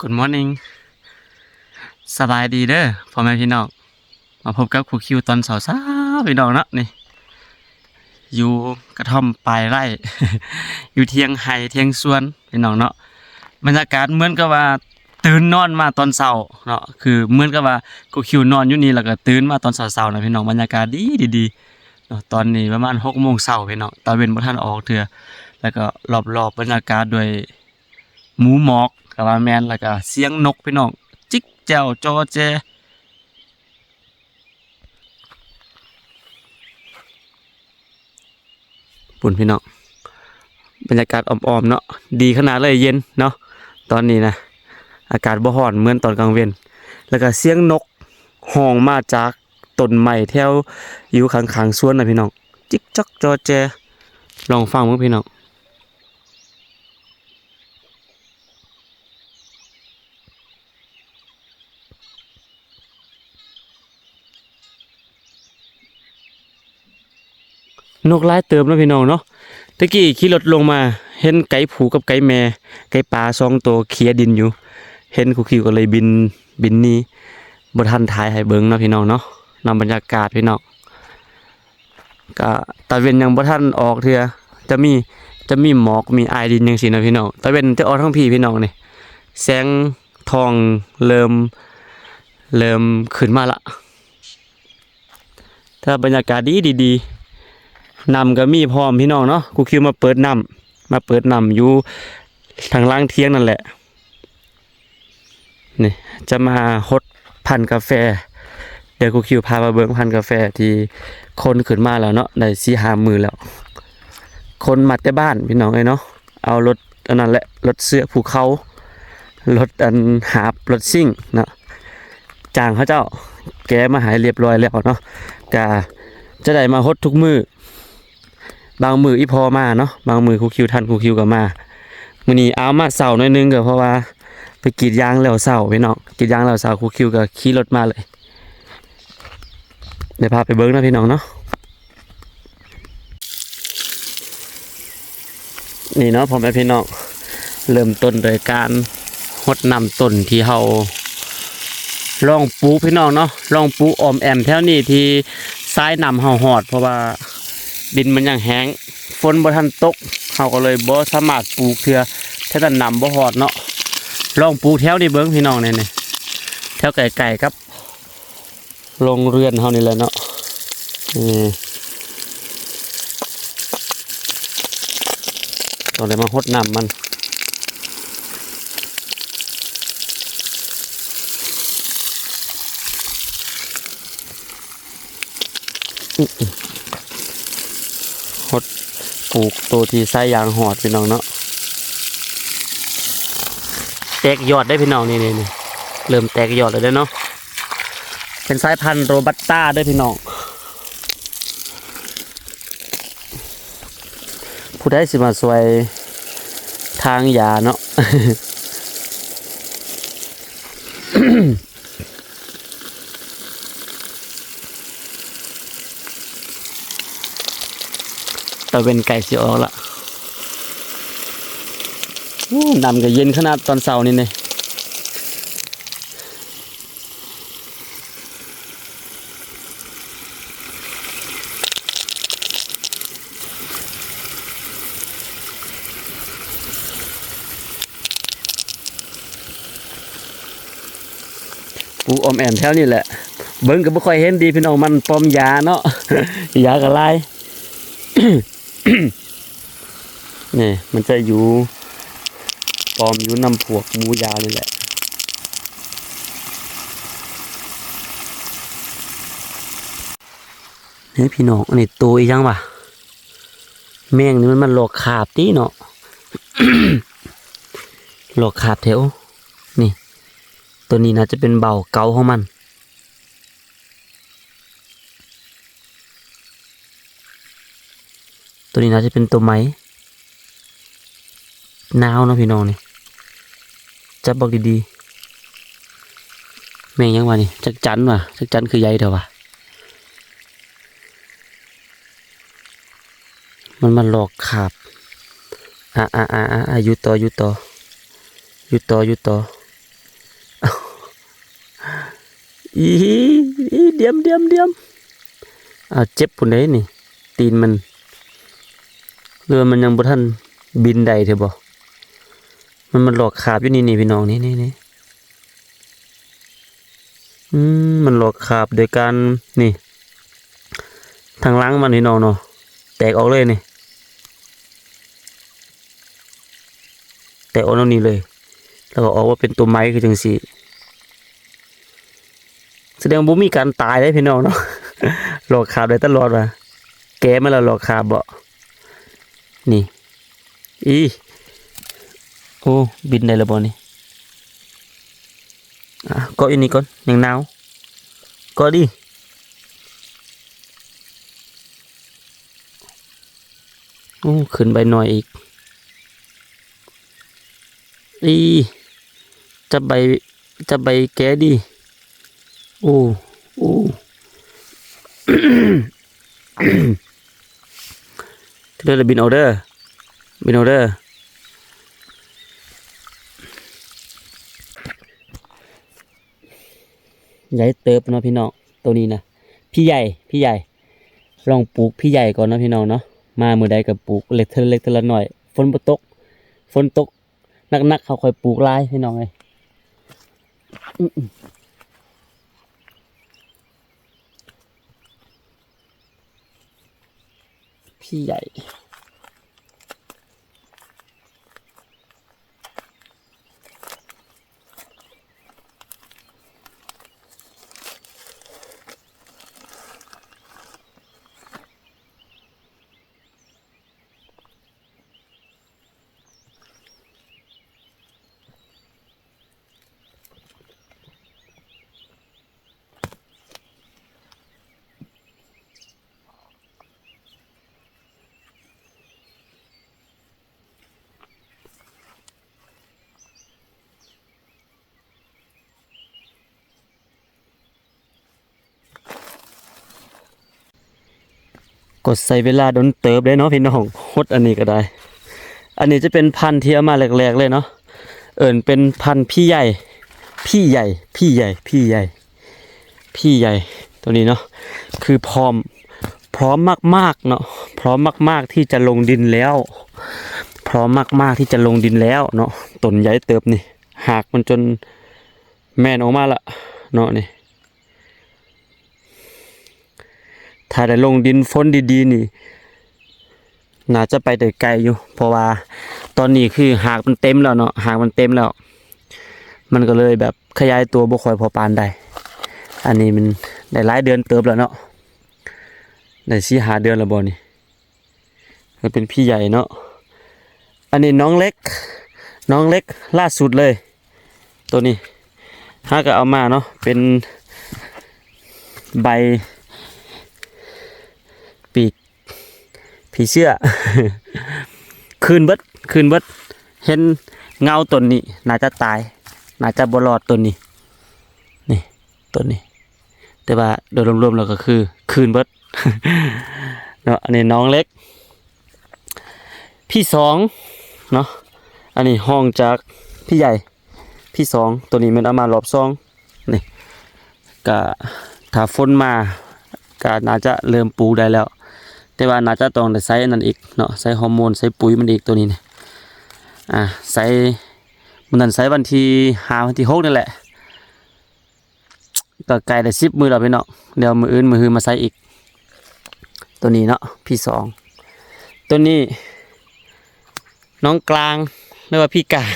Good morning ສະບາຍດີເດີພໍ່ແມ່ພີ່ນ້ອງ ມາພົບກັບຄູຄິວຕອນເຊົ້າໆ ພີ່ນ້ອງເນາະ ນີ້ ຢູ່ກະທ່ອມປາຍໄຮ່ ຢູ່ທຽງໄຮ່ທຽງສວນ ພີ່ນ້ອງເນາະ. ບັນຍາກາດເໝືອນກັບວ່າຕື່ນນອນມາຕອນເຊົ້າເນາະ ຄືເໝືອນກັບວ່າຄູຄິວນອນຢູ່ນີ້ ແລ້ວກໍຕື່ນມາຕອນເຊົ້າໆນະພີ່ນ້ອງ ບັນຍາກາດດີໆເນາະ. ຕອນນີ້ປະມານຫົກໂມງເຊົ້າພີ່ນ້ອງ ຕາເວັນບໍ່ທັນອອກເທື່ອ ແລ້ວກໍລອບໆບັນຍາກາດດ້ວຍ ໝູໝອກກໍວ່າແມ່ນ ແລ້ວກໍສຽງນົກພີ່ນ້ອງ ຈິກແຈ້ວຈໍແຈ ພຸ້ນພີ່ນ້ອງ ບັນຍາກາດອ້ອມໆເນາະ ດີຂະໜາດເລີຍ ເຢັນເນາະ. ຕອນນີ້ນະ ອາກາດບໍ່ຮ້ອນເໝືອນຕອນກາງເວັນ ແລ້ວກໍສຽງນົກຮ້ອງມາຈາກຕົ້ນໄມ້ແຖວຢູ່ຂ້າງໆສວນນະພີ່ນ້ອງ ຈິກຈັກຈໍແຈ ລອງຟັງເບິ່ງພີ່ນ້ອງ. ນົກຫຼາຍເຕີບເນາະພີ່ນ້ອງເນາະ. ຕະກີ້ຂີ່ລົດລົງມາ ເຫັນໄກ່ຜູ້ກັບໄກ່ແມ່ ໄກ່ປ່າສອງໂຕເຄຍດິນຢູ່ ເຫັນຄູຄິວກໍເລີຍບິນ ບິນໜີ ບໍ່ທັນຖ່າຍໃຫ້ເບິ່ງເນາະພີ່ນ້ອງເນາະ. ນຳບັນຍາກາດພີ່ນ້ອງ ກະຕາເວັນຍັງບໍ່ທັນອອກເທື່ອ ຈະມີ ຈະມີໝອກ ມີອາຍດິນຈັ່ງຊີ້ນະພີ່ນ້ອງ. ຕາເວັນຈະອອກທາງພີ້ພີ່ນ້ອງນີ້ ແສງທອງເລີ່ມ ເລີ່ມຂຶ້ນມາລະ ແຕ່ບັນຍາກາດດີໆ ນ້ຳກະມີພ້ອມພີ່ນ້ອງເນາະ. ຄູຄິວມາເປີດນ້ຳ ມາເປີດນ້ຳຢູ່ທາງຫຼັງທຽງນັ້ນແຫຼະ. ນີ້ຈະມາຫົດພັນກາແຟ ດຽວຄູຄິວພາມາເບິ່ງພັນກາແຟທີ່ຂົນຂຶ້ນມາແລ້ວເນາະ ໄດ້ສີ່ຫ້າມື້ແລ້ວ. ຂົນມາແຕ່ບ້ານພີ່ນ້ອງເອີຍເນາະ ເອົາລົດອັນນັ້ນແຫຼະ ລົດເສື້ອພູເຂົາ ລົດອັນຫາບ ລົດຊິງເນາະ ຈ້າງເຂົາເຈົ້າແກະມາໃຫ້ລຽບລ້ອຍແລ້ວເນາະ ກະຈະໄດ້ມາຫົດທຸກມື້. ບາງມື້ອີ່ພໍ່ມາເນາະ ບາງມື້ຄູຄິວທັນ ຄູຄິວກໍມາ. ມື້ນີ້ອາວມາເຊົ້າໜ້ອຍໜຶ່ງ ກໍເພາະວ່າໄປກຣີດຢາງແລ້ວເຊົ້າພີ່ນ້ອງ ກຣີດຢາງແລ້ວເຊົ້າ ຄູຄິວກໍຂີ່ລົດມາເລີຍ. ດຽວພາໄປເບິ່ງເນາະພີ່ນ້ອງເນາະ. ນີ້ເນາະພໍ່ແມ່ພີ່ນ້ອງ ເລີ່ມຕົ້ນໂດຍການຫົດນ້ຳຕົ້ນທີ່ເຮົາລອງປູກພີ່ນ້ອງເນາະ ລອງປູກອ້ອມແອ້ມແຖວນີ້ທີ່ສາຍນ້ຳເຮົາຮອດ ເພາະວ່າ ດິນມັນຍັງແຫ້ງ ຝົນບໍ່ທັນຕົກ ເຮົາກໍເລີຍບໍ່ສາມາດປູກເທື່ອ ແຖວນັ້ນນ້ຳບໍ່ຮອດເນາະ. ລອງປູກແຖວນີ້ເບິ່ງພີ່ນ້ອງ ນີ້ ນີ້ ແຖວໃກ້ໆກັບໂຮງເຮືອນເຮົານີ້ແຫຼະເນາະ. ນີ້ ຕ້ອງໄດ້ມາຫົດນ້ຳມັນ. ຫົດປູກໂຕທີ່ສາຍຢາງຮອດພີ່ນ້ອງເນາະ. ແຕກຍອດເດ້ພີ່ນ້ອງ ນີ້ ນີ້ ນີ້ ເລີ່ມແຕກຍອດແລ້ວເດ້ເນາະ. ເປັນສາຍພັນໂຣບັດຕາເດ້ພີ່ນ້ອງ. ຜູ້ໃດຊິມາຊ່ວຍທາງຢາເນາະ. ຕາເວັນໃກ້ຊິອອກລະ. ໂອ້ ນ້ຳກໍເຢັນຂະໜາດຕອນເຊົ້ານີ້ເດ້. ປູກອ້ອມແອ້ມແຖວນີ້ແຫຼະ ເບິ່ງກໍບໍ່ຄ່ອຍເຫັນດີພີ່ນ້ອງ ມັນປ້ອມຢາເນາະ ຢາກໍຫຼາຍ. ນີ້ມັນຈະຢູ່ປ້ອມຢູ່ນຳພວກໝູຢານີ້ແຫຼະ. ນີ້ພີ່ນ້ອງ ອັນນີ້ໂຕອີ່ຫຍັງຫວາ? ແມງນີ້ມັນມາລອກຄາບຕິເນາະ ລອກຄາບແທ້. ນີ້ ໂຕນີ້ໜ້າຈະເປັນເບົາເກົ່າຂອງມັນ. ໂຕນີ້ໜ້າຈະເປັນໂຕໃໝ່ ໜາວເນາະພີ່ນ້ອງນີ້ ຈັບບັກດີໆ. ແມ່ນຫຍັງຫວານີ້? ຈັກຈັນຫວາ? ຈັກຈັນຄືໃຫຍ່ແທ້ຫວາ? ມັນມາລອກຄາບ. ອາ ອາ ອາ ອາ ອາ ຢູ່ຕໍ່ ຢູ່ຕໍ່ ຢູ່ຕໍ່ ຢູ່ຕໍ່. ອີ ອີ ດຽມ ດຽມ ດຽມ. ອ້າວ ເຈັບພຸ້ນເດ້ນີ້ ຕີນມັນ ຫຼືວ່າມັນຍັງບໍ່ທັນບິນໄດ້ເທື່ອບໍ? ມັນມາລອກຄາບຢູ່ນີ້ ນີ້ພີ່ນ້ອງ ນີ້ ນີ້ ນີ້. ອືມ ມັນລອກຄາບໂດຍການ ນີ້ ທາງຫຼັງມັນພີ່ນ້ອງເນາະ ແຕກອອກເລີຍນີ້ ແຕກອອກແນວນີ້ເລີຍ ແລ້ວກໍອອກມາເປັນຕົວໃໝ່ຄືຈັ່ງຊີ້. ສະແດງວ່າບໍ່ມີການຕາຍເດ້ພີ່ນ້ອງເນາະ ລອກຄາບໄດ້ຕະຫຼອດວ່າ ແກະມາແລ້ວລອກຄາບເບາະ ນີ້ ອີ ໂອ້ ບິນໄດ້ແລ້ວບໍ່ນີ້? ອ່າ ເກາະຢູ່ນີ້ກ່ອນ ຍັງໜາວ ເກາະດີ. ໂອ້ ຂຶ້ນໃບໜ້ອຍອີກ ອີ ຈັບໃບ ຈັບໃບແກະດີ. ໂອ້ ໂອ້ ເດີລະ ບິນອອກເດີ ບິນອອກເດີ. ໃຫຍ່ເຕີບເນາະພີ່ນ້ອງ ໂຕນີ້ນະ ພີ່ໃຫຍ່ ພີ່ໃຫຍ່ ລອງປູກພີ່ໃຫຍ່ກ່ອນເນາະພີ່ນ້ອງເນາະ ມາມື້ໃດກໍປູກເລັກ ເທື່ອເລັກເທື່ອລະໜ້ອຍ ຝົນບໍ່ຕົກ ຝົນຕົກ ໜັກໆ ເຮົາຄ່ອຍປູກຫຼາຍພີ່ນ້ອງເອີຍ. ອືມ ພີ່ໃຫຍ່. ກໍໃຊ້ເວລາດົນເຕີບເດ້ເນາະພີ່ນ້ອງ ຫົດອັນນີ້ກໍໄດ້. ອັນນີ້ຈະເປັນພັນທີ່ເອົາມາແລກໆເລີຍເນາະ ເອີ້ນເປັນພັນພີ່ໃຫຍ່ ພີ່ໃຫຍ່ ພີ່ໃຫຍ່ ພີ່ໃຫຍ່ ພີ່ໃຫຍ່ ໂຕນີ້ເນາະ ຄືພ້ອມ ພ້ອມມາກໆເນາະ ພ້ອມມາກໆທີ່ຈະລົງດິນແລ້ວ ພ້ອມມາກໆທີ່ຈະລົງດິນແລ້ວເນາະ. ຕົ້ນໃຫຍ່ເຕີບນີ້ ຮາກມັນຈົນແມ່ນອອກມາລະເນາະນີ້. ຖ້າໄດ້ລົງດິນຝົນດີໆນີ້ ໜ້າຈະໄປໄດ້ໄກຢູ່ ເພາະວ່າຕອນນີ້ຄືຮາກມັນເຕັມແລ້ວເນາະ ຮາກມັນເຕັມແລ້ວ ມັນກໍເລີຍແບບຂະຫຍາຍຕົວບໍ່ຄ່ອຍພໍປານໃດ. ອັນນີ້ມັນໄດ້ຫຼາຍເດືອນເຕີບແລ້ວເນາະ ໄດ້ສີ່ຫ້າເດືອນແລ້ວບໍ່ນີ້. ເປັນພີ່ໃຫຍ່ເນາະ ອັນນີ້ນ້ອງເລັກ ນ້ອງເລັກລ່າສຸດເລີຍ ໂຕນີ້ ເຮົາກໍເອົາມາເນາະ ເປັນໃບປີກຜີເຊື້ອ ຄືນເບິດ ຄືນເບິດ. ເຫັນເງົາຕົ້ນນີ້ໜ້າຈະຕາຍ ໜ້າຈະບໍ່ລອດຕົ້ນນີ້ ນີ້ ຕົ້ນນີ້ ແຕ່ວ່າໂດຍລວມໆແລ້ວກໍຄືຄືນເບິດເນາະ. ອັນນີ້ນ້ອງເລັກ ພີ່ສອງເນາະ ອັນນີ້ຮອງຈາກພີ່ໃຫຍ່ ພີ່ສອງ ໂຕນີ້ແມ່ນເອົາມາລອບສອງ ນີ້ ກະຖ້າຝົນມາກະໜ້າຈະເລີ່ມປູກໄດ້ແລ້ວ ແຕ່ວ່າໜ້າຈະຕ້ອງໄດ້ໃສ່ອັນນັ້ນອີກເນາະ ໃສ່ຮໍໂມນ ໃສ່ປຸ໋ຍມັນອີກ ໂຕນີ້ນະ. ອ່າ ໃສ່ ມື້ນັ້ນໃສ່ວັນທີຫ້າ ວັນທີຫົກນີ້ແຫຼະ ກໍໃກ້ໄດ້ສິບມື້ແລ້ວພີ່ນ້ອງ ດຽວມື້ອື່ນມື້ຮືມາໃສ່ອີກ ໂຕນີ້ເນາະ ພີ່ສອງ ໂຕນີ້ນ້ອງກາງ ຫຼືວ່າພີ່ກາງ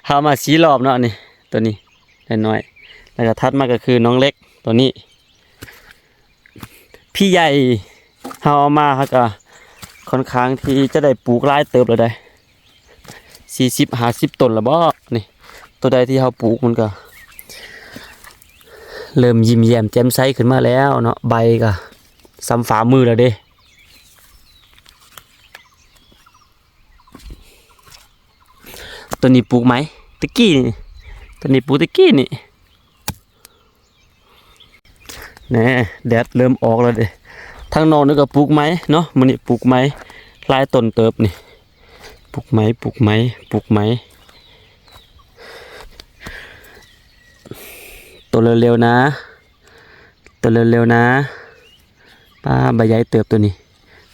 ເຮົາເອົາມາສີ່ລອບເນາະ ນີ້ ໂຕນີ້ນ້ອຍໆ ແລ້ວກໍຖັດມາກໍຄືນ້ອງເລັກ ໂຕນີ້ ພີ່ໃຫຍ່ ເຮົາເອົາມາ ເຮົາກໍຄ່ອນຂ້າງທີ່ຈະໄດ້ປູກຫຼາຍເຕີບແລ້ວໃດ໋ ສີ່ສິບຫ້າສິບຕົ້ນແລ້ວບໍ ນີ້ ໂຕໃດທີ່ເຮົາປູກມັນກໍເລີ່ມຍິ້ມແຍ້ມແຈ່ມໃສຂຶ້ນມາແລ້ວເນາະ ໃບກໍສ່ຳຝ່າມືແລ້ວເດ້. ໂຕນີ້ປູກໃໝ່ຕະກີ້ນີ້ ໂຕນີ້ປູກຕະກີ້ນີ້. ແນ່ ແດດເລີ່ມອອກແລ້ວເດ້. ທາງນອກນີ້ກໍປູກໃໝ່ເນາະ ມື້ນີ້ປູກໃໝ່ຫຼາຍຕົ້ນເຕີບນີ້ ປູກໃໝ່ ປູກໃໝ່ ປູກໃໝ່. ໂຕເລັວໆນະ ໂຕເລັວໆນະ. ປ້າ ໃບໃຫຍ່ເຕີບໂຕນີ້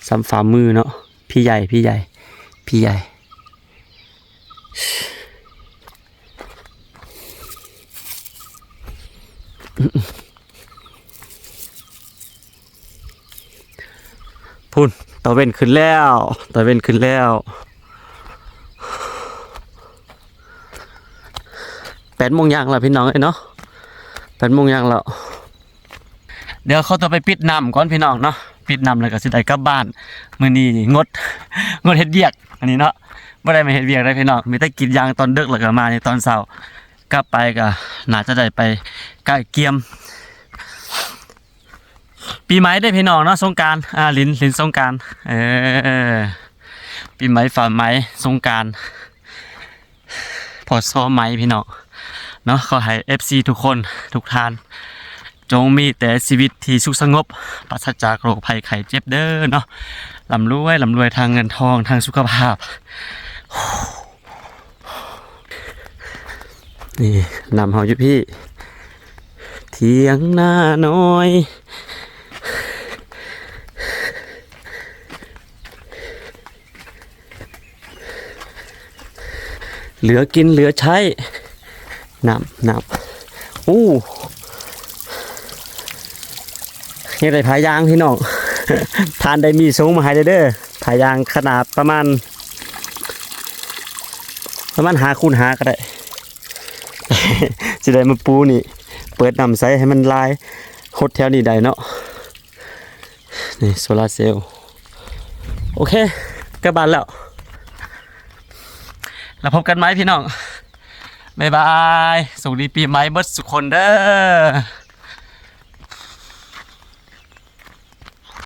ສ່ຳຝ່າມືເນາະ. ພີ່ໃຫຍ່ ພີ່ໃຫຍ່ ພີ່ໃຫຍ່. ພຸ້ນ ຕາເວັນຂຶ້ນແລ້ວ ຕາເວັນຂຶ້ນແລ້ວ. ແປດໂມງຢ່າງແລ້ວພີ່ນ້ອງເອີຍເນາະ ແປດໂມງຢ່າງແລ້ວ. ດຽວຂໍຕົວໄປປິດນ້ຳກ່ອນພີ່ນ້ອງເນາະ ປິດນ້ຳແລ້ວກໍຊິໄດ້ກັບບ້ານ. ມື້ນີ້ງົດ ງົດເຮັດວຽກອັນນີ້ເນາະ ບໍ່ໄດ້ມາເຮັດວຽກເດ້ພີ່ນ້ອງ ມີແຕ່ກຣີດຢາງຕອນເດິກ ແລ້ວກໍມາໃນຕອນເຊົ້າ. ກັບໄປກໍໜ້າຈະໄດ້ໄປກະກຽມ ປີໃໝ່ເດ້ພີ່ນ້ອງເນາະ ສົງການ ອ່າ ຫຼິ້ນ ຫຼິ້ນສົງການ ເອີ ປີໃໝ່ ຟ້າໃໝ່ ສົງການ ພໍຊໍໃໝ່ພີ່ນ້ອງເນາະ. ຂໍໃຫ້ເອັຟຊີທຸກຄົນທຸກທ່ານ ຈົ່ງມີແຕ່ຊີວິດທີ່ສຸກສະຫງົບ ປາສະຈາກໂລກໄພໄຂ້ເຈັບເດີເນາະ. ລ່ຳລວຍ ລ່ຳລວຍທາງເງິນທອງ ທາງສຸຂະພາບ. ນີ້ ນ້ຳເຮົາຢູ່ພີ້ ຖຽງນານ້ອຍ ເຫຼືອກິນເຫຼືອໃຊ້. ນ້ຳ ນ້ຳ ໂອ້ ຢາກໄດ້ຜ້າຢາງພີ່ນ້ອງ ທ່ານໃດມີສົ່ງມາໃຫ້ເດີ. ຜ້າຢາງຂະໜາດປະມານ ປະມານຫ້າຄູນຫ້າກໍໄດ້ ຊິໄດ້ມາປູນີ້ ເປີດນ້ຳໃສ່ໃຫ້ມັນຫຼາຍ ຫົດແຖວນີ້ໄດ້ເນາະ. ນີ້ໂຊລາເຊວ. ໂອເຄ ກັບບ້ານແລ້ວ ແລ້ວພົບກັນໃໝ່ພີ່ນ້ອງ ບາຍບາຍ. ໂຊກດີປີໃໝ່ເບິດສຸກຄົນເດີ.